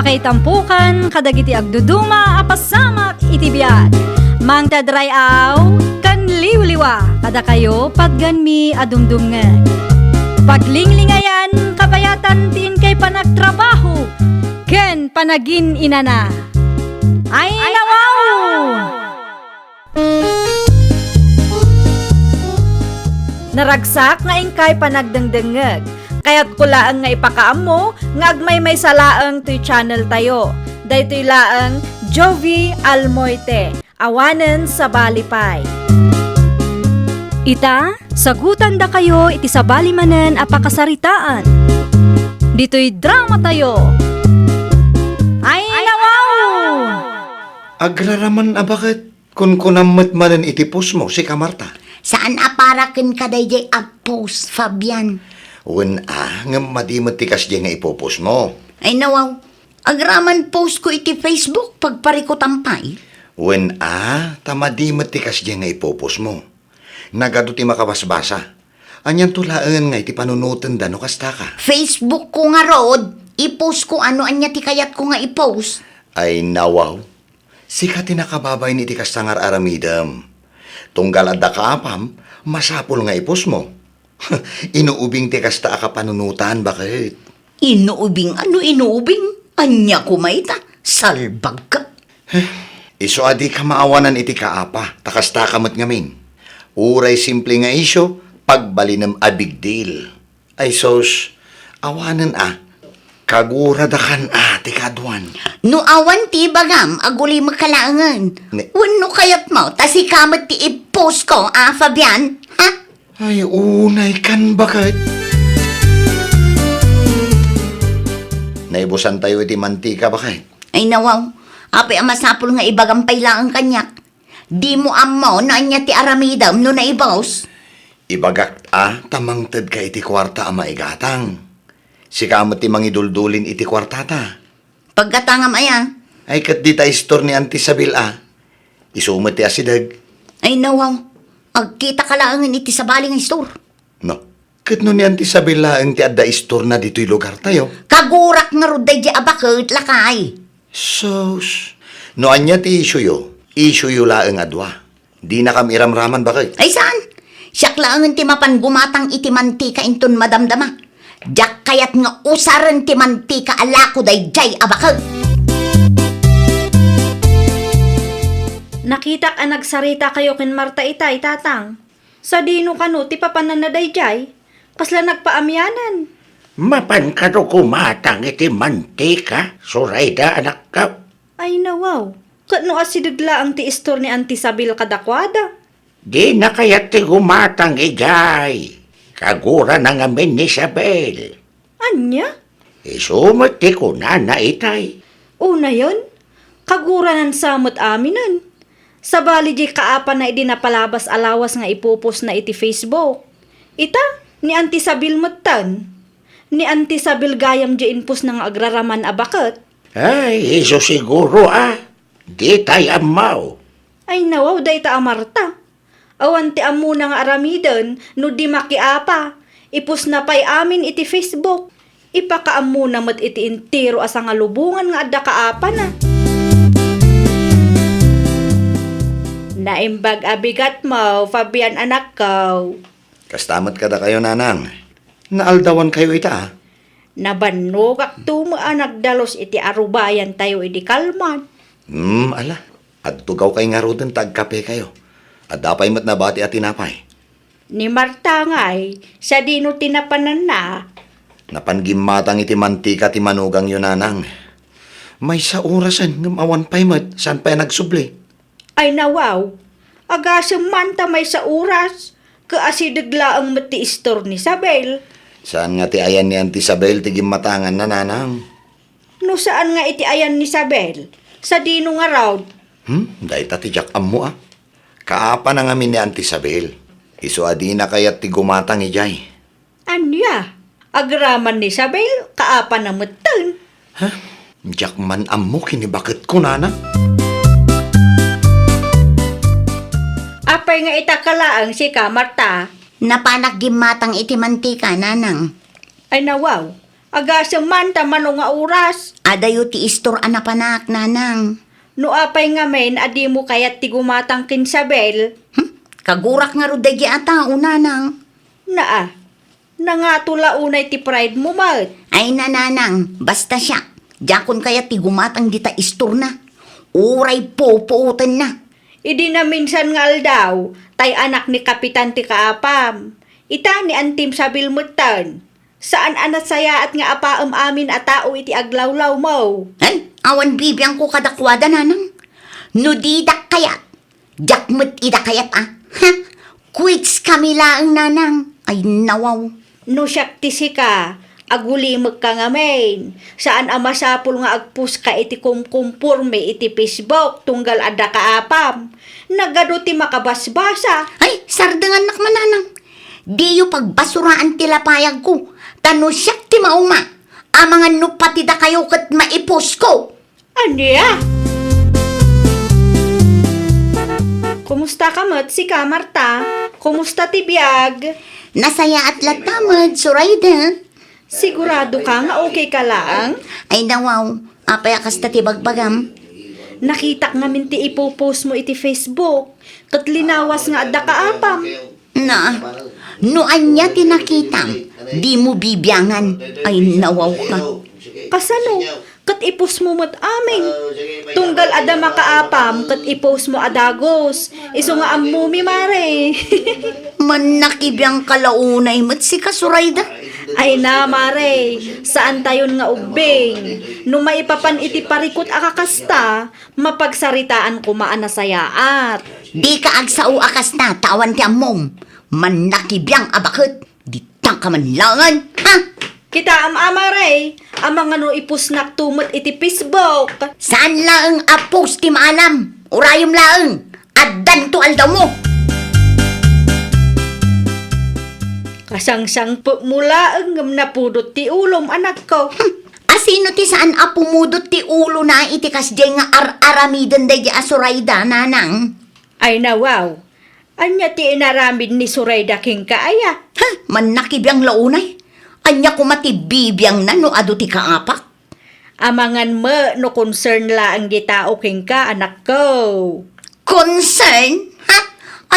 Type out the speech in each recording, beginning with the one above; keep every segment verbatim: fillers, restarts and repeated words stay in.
Ay tampukan kadagiti agduduma a pasamak iti biag. Mangted ray-aw ken liwliwa kadakayo patgenmi a dumdumngeg. Paglinglingayan, kabayatan ti inkay panagtrabaho ken panagin-inana. Ay, nawaw! Naragsak nga inkay panagdengdengngeg. Kayatko laeng nga ipakaammo nga agmaymaysa laeng toy channel tayo. Daytoy laeng Jovi Almoite, awanen sabali pay. Ita, sagutandakayo iti sabali manen a pakasaritaan. Ditoy drama tayo. Ay, nawaw! Agraraman a baket. Kunkunam met manen iti post mo, sika Marta. Saan a para kenka daydiay a post, Fabian? Wen a, ngem madi met ti kasdiay nga ipopost mo. Ay, nawaw. Agraman post ko iti Facebook, pagparikutan pay. Wen a, ta madi met ti kasdiay nga ipopost mo. Nagadu ti makabasbasa. Anianto laeng nga iti panunotenda no kasta ka? Facebook ko ngarud, ipost ko ano ania ti kayatko nga ipost. Ay, nawaw. Sika ti nakababain iti kasta nga ar-aramidem. Tunggal adda kaapam, masapul nga ipost mo. Inuubing ti kasta a kapanunotan, baket. Inuubing? Ano inuubing? Ania koma ita? Salbagka. Eh, isu a dika maawanan iti kaapa, ta kastaka met ngamin. Uray simple nga isyu, pagbalinem a big deal. Ay sus, awanen a. Kaguradakan a ti kaaduan. No awan ti ibagam, agulimekka laengen. Ne- Wenno kayatmo, ta sika met ti i-post ko, a, Fabian? Ha? Ay, unay kan baket. Naibusantayo iti mantika, baket. Ay, nawaw. Apay a masapul nga ibagam pay laeng kaniak. Dimo ammo no ania ti aramidem no naibus? Ibagak a ta mangted ka iti kuarta a maigatang. Sika met ti mangiduldulin iti kuartata. Paggatangam aya? Ay, ket dita istor ni Auntie Isabel a. Isu met ti asideg. Ay, nawaw. Agkitaka laengen iti sabali nga istor. No, ket no ni Auntie Isabel laeng ti adda istorna ditoy lugartayo? Kagurak ngarud daydiay a baket, lakay. Sus, no ania ti isyuyo, isyuyo laeng a dua. Dinakam iramraman, baket. Ay, saan? Siak laengen ti mapan gumatang iti mantika inton madamdama. Diak kayat nga usaren ti mantika a lako daydiay a baket. Nakitak a nagsaritakayo ken Marta itay, Tatang. Sadino kano ti papananna daydiay? Kasla nagpaamianan. Mapan kano gumatang iti mantika, Surayda, anakko? Ay, nawaw. Ket no asideg laeng ti istor ni Auntie Isabel kadakuada? Dina kayat ti gumatang idiay. Kagurana ngamin ni Isabel. Ania? Isu met ti kunana itay. Unayen, kaguranan sa met aminen. Sabali diay kaapana idi napalabas a lawas nga ipupostna iti Facebook. Ita, ni Auntie Isabel metten. Ni Auntie Isabel gayam diay impostna nga agraraman a baket. Ay, isu siguro a. Ditay ammo. Ay, nawaw dayta a Marta. Awan ti ammona nga aramiden no di makiapa. Ipostna pay amin iti Facebook. Ipakaammona met iti entero a sangalubongan nga adda kaapana. Naimbag a bigatmo, Fabian, anakko. Kasta met kadakayo, Nanang. Naaldawankayo ita, a? Nabannogakto met a nagdalus iti arubayantayo idi kalman. Hmm, ala. Agtugawkay ngaruden ta agkapekayo. Adda pay met nabati a tinapay. Ni Marta ngay, sadino ti napananna? Napan gimmatang iti mantika ti manugangyo, Nanang. Maysa orasen, ngem awan pay met, saan pay a nagsubli? Ay, nawaw. Agasem man ta maysa oras, ket asideg laeng met ti istor ni Isabel. Saan nga ti ayan ni Auntie Isabel ti gimmatanganna, Nanang? No saan nga iti ayan ni Isabel, sadino ngarud? Hmm, dayta ti diak ammo, a. Kaapana ngamin ni Auntie Isabel. Isu a dina kayat ti gumatang idiay. Ania? Agraman ni Isabel, kaapana metten. Ha? Diak man ammo ken ni baketko, Nanang. Apay nga ita ka laeng, sika, Marta? Napanak gimmatang iti mantika, Nanang. Ay, nawaw. Agasem man ta mano nga oras? Adayo ti istor a napanak, nanang. No apay ngamin a dimo kayat ti gumatang ken Isabel? Hmm? Kagurak ngarud daydi a tao, nanang. Naa, nangato la unay ti pride mo met. Ay, nanang, basta siak, diakon kayat ti gumatang dita istorna. Uray pupuotenna. Idi naminsan nga aldaw, tay anak ni Kapitan ti kaapam. Ita ni Antim Isabel metten. Saan a nasayaat nga apaem amin a tao iti aglawlawmo. Ay, awan bibiangko kadakuada, nanang. No didak kayat, diak met ida kayat a. Ha? Quits kami laeng, nanang. Ay, nawaw. No siak ti sika, agulimekka ngamin. Saan a masapul nga agpost ka iti kumkumporme iti Facebook tunggal adda kaapam. Nagadu ti makabasbasa. Ay, sardengannak, mananang. Diyo pagbasuraan ti lapayagko, ta no siak ti mauma, amangan no pati dakayo ket maiposko. Ania? Kumusta ka met, sika, Marta? Kumusta ti biag? Nasayaat latta met, Zoraida. Sigurado ka nga okay ka laeng? Ay, nawaw. Apay a kasta ti bagbagam? Nakitak ngamin ti ipopost mo iti Facebook, ket linawas nga adda kaapam. Na, no ania ti nakitam, dimo bibiangan. Ay, nawaw ka. Kasano? Ket ipost mo met amin. Tunggal adda makaapam, ket ipost mo a dagus. Isu nga ammomi, mare. Mannakibiang ka la unay met sika, Zoraida. Ay na, mare, saantayon nga ubbing. No maipapan iti parikut a kakasta, mapagsaritaan koma a nasayaat. Dika agsao a kasta, ta awan ti ammom. Mannakibiang a baket. Dita ka man laengen, ha? Kitaem, a, mare, amangan no ipostnakto met iti Facebook. Saan laeng a post ti maalam. Urayem laeng. Addanto aldawmo. Kasangsangpetmo laeng ngem napudot ti ulom, anakko. Hmm. Asino ti saan a pumudot ti ulona iti kasdiay nga ar-aramiden daydi a Zoraida, nanang? Ay, nawaw. Ania ti inaramid ni Zoraida kenka, aya? Ha? Mannakibiang la unay. Ania koma ti bibiangna no adu ti kaapak? Amangan met no concern laeng ti tao kenka, anakko. Concern? Ha?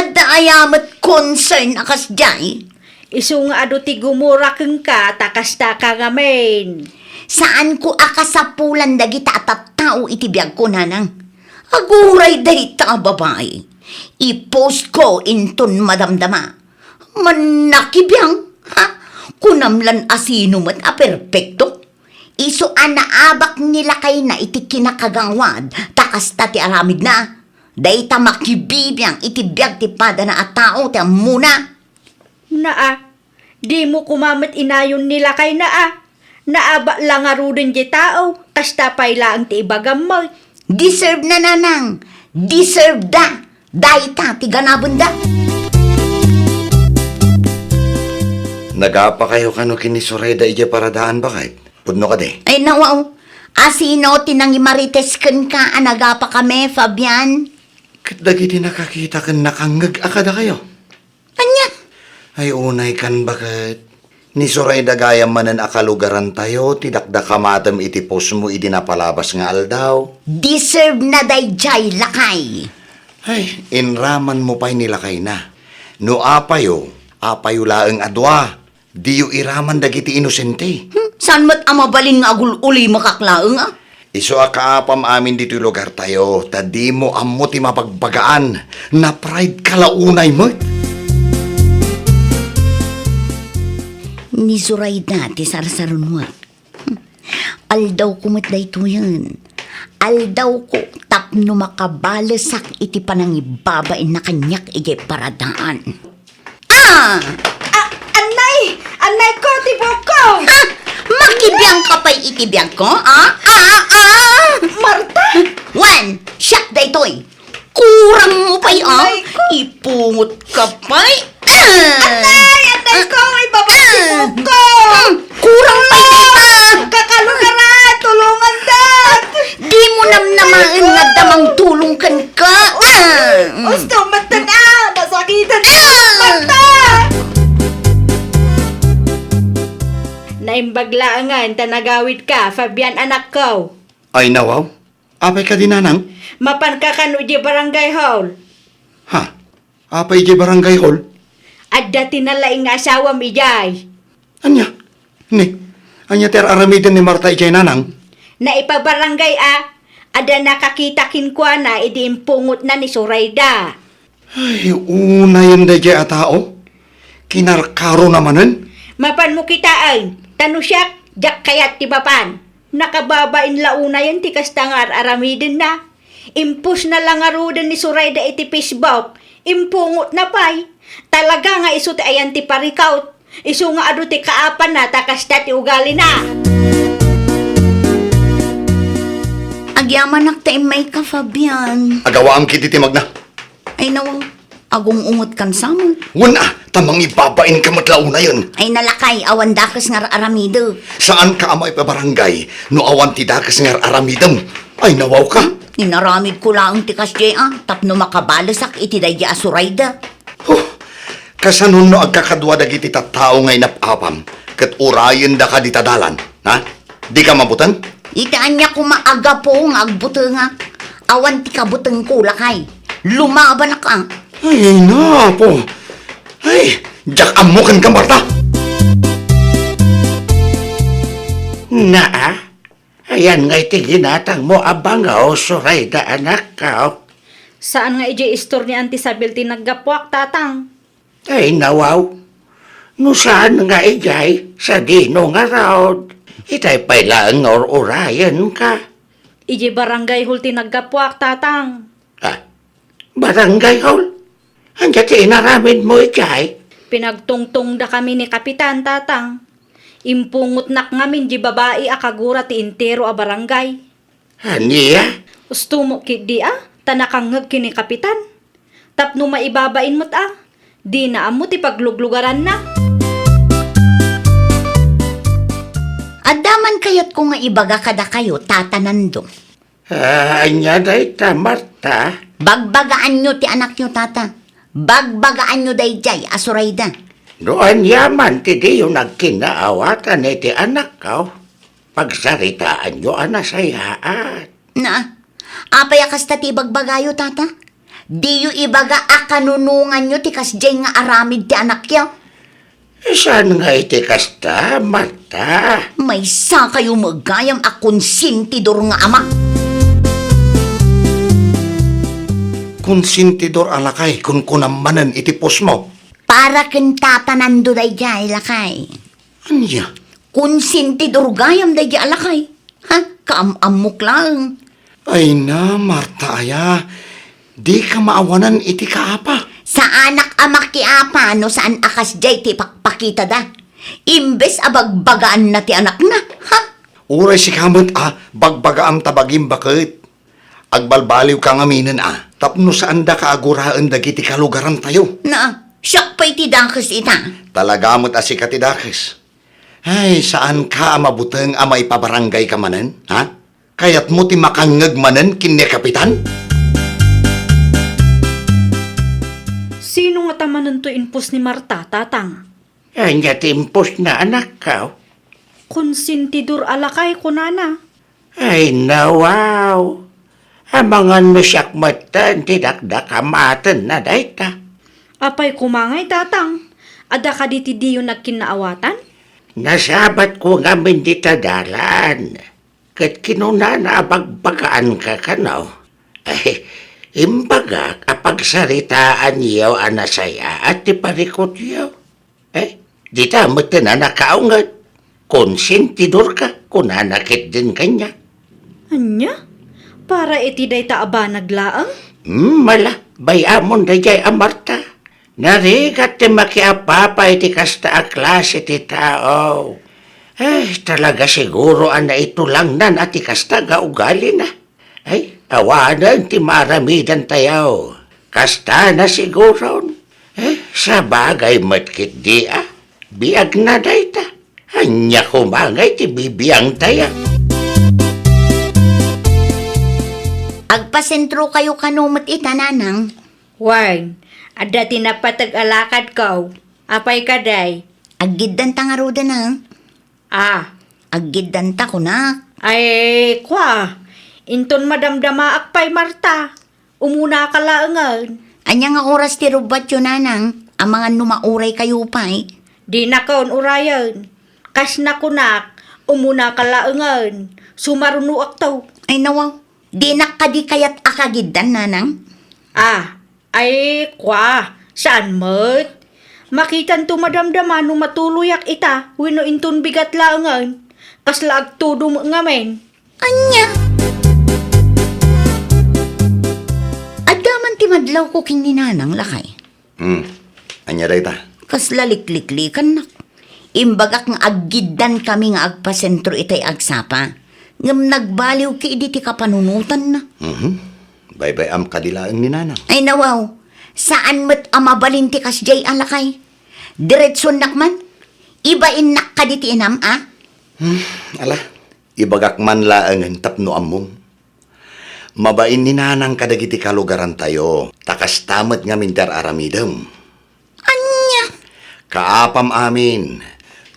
Adda aya met concern a kasdiay? Isu nga adu ti gumura kenka, ta kasta ka ngamin. Saanko a kasapulan dagita a tattao iti biagko, nanang. Aguray dayta a babai. I-post ko inton madamdama. Mannakibiang, ha? Kunam lan a sino met a perpekto. Isu a naabak ni lakayna iti kinakagawad, ta kasta ti aramidna. Dayta makibibiang iti biag ti padana a tao ti ammona. Naa, dimo koma met inayon ni lakayna a. Naabak la ngaruden ti tao, kasta pay laeng ti ibagam met. Deserve na, nanang. Deserve da. Dayta ti ganabenda. Nagapakayo kano ken ni Zoraida idiay paradaan, baket? Pudno kadi? Ay, nawaw. Asino ti nangimarites kenka a nagapakami, Fabian? Ket dagiti nakakita ken nakangngeg a kadakayo. Ania? Ay, unay kan, baket. Ni Zoraida gayam manen a kalugarantayo ti dakdakamatem iti postmo idi napalabas nga aldaw. Deserve na daydiay, lakay. Ay, inramanmo pay ni lakayna. No apayo, apayo laeng a dua. Diyo iraman dagiti inosente. Hmm, saan met a mabalin nga agul-ulimakak laeng, a? Isu a kaapam amin ditoy lugartayo, ta dimo ammo ti mabagbagaan. Na-pride ka la unay met. Ni Zoraida ti sarsarunwek. Hmm. Aldawko met daytoyen. Aldawko tapno makabalesak iti panangibabainna kaniak idiay paradaan. Ah! A-, annay! Annay ko ti buokko! Ha? Makibiang ka pay iti biagko? Ah? Ah, ah, ah! Marta! Wen, siak daytoy. Kurang mo pay, ah? Annay ko! Ipungot ka pay. Ah! Annay! Annay ko! Ibaba ti buokko! Hmm. Kurang pay dayta! Kakalugaran! Tulongan da! Dimo namnamaen nga adda mangtulong kenka. Ah! Usto, matan, ah! Nasakitan, ah! Marta! Imbag laengen ta nagawidka, Fabian, anakko. Ay, nawaw. Apay kadi, nanang? Mapanka kano idiay barangay hall. Ha? Apay idiay barangay hall? Adda ti nalaing nga asawam idiay. Ania? Ni, ania ti ar-aramiden ni Marta idiay, nanang? Naipabarangay a, adda nakakita kenkuana idi impungotna ni Sorayda. Ay, unayen daydiay a tao. Kinarkarona manen. Mapanmo kitaen, ta no siak, diak kayat ti mapan. Nakababain la unayen ti kasta nga ar-aramidenna. Impostna la ngaruden ni Sorayda iti Facebook. Impungotna pay. Talaga nga isu ti ayan ti parikut. Isu nga adu ti kaapanna ta kasta ti ugalina. Agyamanak ta immayka, Fabian. Agawaam ketdi ti magna. Ay, nawaw. Agung-ungetkan sa met. Wen a, ta mangibabainka met la unayen. Ay, nalakay, awan dakes nga ar-aramidek. Saanka a maipabarangay no awan ti dakes nga ar-aramidem. Ay, nawawka. Inaramidko laeng ti kasdiay a, tapno makabalesak iti daydiay a Sorayda. Huh, kasanon no agkakadua dagiti tattao nga inap-apam, ket urayendaka dita dalan, ha? Dika mabuteng? Iti ania koma a gapu nga agbutengak? Awan ti kabutengko, lakay. Lumabanak a. Ay, napo. Ay, diak ammo kenka, Marta. Naa, ayan nga iti ginatangmo a bangaw, Sorayda, anakko. Saan nga idiay istor ni Auntie Isabel ti naggapuak, Tatang. Ay, nawaw. No saan nga idiay, sadino ngarud? Itay pay laeng nga ur-urayenka. Idiay barangay hall ti naggapuak, Tatang. Ah, barangay hall? Ania ti inaramidmo idiay? Pinagtungtongdakami ni Kapitan, Tatang. Impungotnak ngamin di babai a kagura ti entero a barangay. Ania? Ustomok ketdi a, ta nakangngeg ken ni Kapitan. Tapno maibabain met a, dina ammo ti pagluglugaranna. Adda man kayatko nga ibaga kadakayo, Tata Nando. Ah, ania dayta, Marta? Bagbagaanyo ti anakyo, Tata. Bagbagaanyo daydiay a Sorayda. No ania man ti diyo nagkinnaawatan iti anakko, pagsaritaanyo a nasayaat. Na, apay a kasta ti ibagbagayo, Tata? Diyo ibaga a kanunonganyo ti kasdiay nga aramid ti anakyo? Saan nga iti kasta, Marta? Maysa kayo met gayam a konsentidor nga ama. Konsentidor a lakay, kunkunam manen iti postmo. Para ken Tata Nando daydiay, lakay. Ania? Konsentidor gayam daydiay a lakay. Ha? Kaam-ammok laeng. Ay na, Marta aya, dika maawanan iti kaapa. Saanak a makiapa no saan a kasdiay ti pakpakitada. Imbes a bagbagaanna ti anakna, ha? Uray sika met a bagbagaam ta bagim baket. Agbalbaliwka ngaminen a, tapno saandaka a guraen dagiti kalugarantayo. Na, siak pay ti dakes ita. Talaga met a sika ti dakes. Ay, saanka a mabuteng a maipabaranggayka manen, ha? Kayatmo ti makangngeg manen ken ni Kapitan? Sino ngata manen toy impos ni Marta, Tatang? Ania ti impos na, anakko? Konsentidor a lakay, kunana. Ay, nawaw. Amangan no siak metten ti dakdakamatenna dayta. Apay koma ngay, Tatang? Adda kadi ti diyo nagkinnaawatan? Nasabatko ngamin dita dalan. Ket kinunana a bagbagaanka kano. Ay, imbagak a pagsaritaanyo a nasayaat ti parikutyo. Eh, dita metten a nakaunget. Konsentidorka, kunana ketdin kaniak. Ania? Para iti dayta a banag laeng? Hmm, mala, bay-amon daydiay a Marta. Narigat ti makiapapa iti kasta a klase ti tao. Eh, talaga siguro a naitulangnan a ti kasta nga ugalina. Ay, awanen ti maaramidantayo. Kasta na siguron. Eh, sabagay met ketdi a. Biagna dayta. Ania koma ngay ti bibiangtayo? Agpasentrokayo kano met ita, Nanang? Wen, adda ti napateg a lakadko. Apay kadi? Aggiddanta ngaruden a. Ah. Aggiddanta, kunak. Ay, kua, inton madamdamaak pay, Marta, umunaka laengen. Ania nga oras ti rubbatyo, nanang? Amangan no mauray kayo pay. Dinakon urayen. Kas nakunak, umunaka laengen. Sumarunoakto. Ay, nawaw. Dinak kadi kayat a kagiddan, nanang? Ah, ay, kua, saan met? Makitanto madamdama no matuloyak ita, wenno inton bigat laengen. Kasla agtudo met ngamin. Ania? Adda man ti madlawko ken ni nanang, lakay. Hmm. Ania dayta? Kasla likliklikannak. Imbagak nga aggiddankami nga agpasentro itay agsapa. Ngem nagbaliwki idi ti kapanunotanna. Mhm. Baybay-am kadi laeng ni nanang. Ay, nawaw. Saan met a mabalin ti kasdiay a lakay. Diretsuennak man. Ibainnak kadi ti inam, a? Hmm, ala. Ibagak man laengen tapno ammom. Mabain ni nanang kadagiti kalugarantayo, ta kasta met ngamin ti ar-aramidem. Ania? Kaapam amin,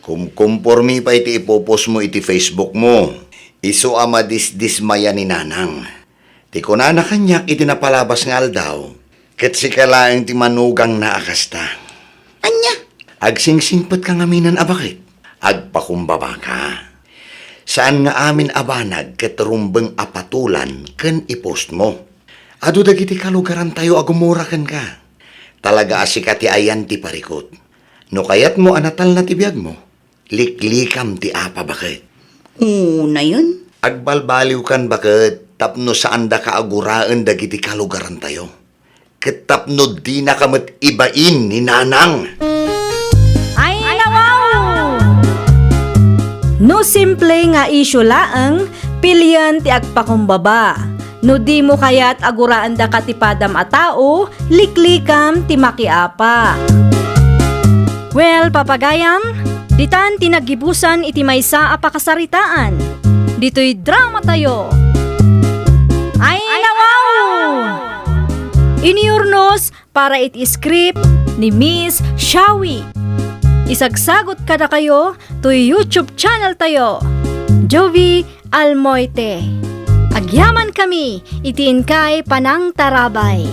kumkumpormi pay ti ipopost mo iti Facebook mo. Isu a madisdismaya ni nanang. Ti kunana kaniak iti napalabas nga aldaw, ket sika laeng ti manugangna a kasta. Ania? Agsingsingpetka ngaminen a baket. Agpakumbabaka. Saan nga amin a banag ket rumbeng a patolan ken ipost mo. Adu dagiti kalugarantayo a gumura kenka. Talaga a sika ti ayan ti parikut. No kayatmo a natalna ti biagmo, liklikam ti apa baket. Unayen? Agbalbaliwkan baket tapno saandaka a guraen dagiti kalugarantayo. Ket tapno dinaka met ibain ni nanang. Ay, nawaw! No simple nga isyu laeng, pilien ti agpakumbaba. No dimo kayat a guraendaka ti padam a tao, liklikam ti makiapa. Well, papagayam, ditan ti naggibusan iti maysa a pakasaritaan. Ditoy dramatayo. Ay, nawaw! Inurnos para iti script ni Miss Shawi. Isagsagot kadakayo toy YouTube channel tayo, Jovie Almoite. Agyamankami iti inkay panangtarabay.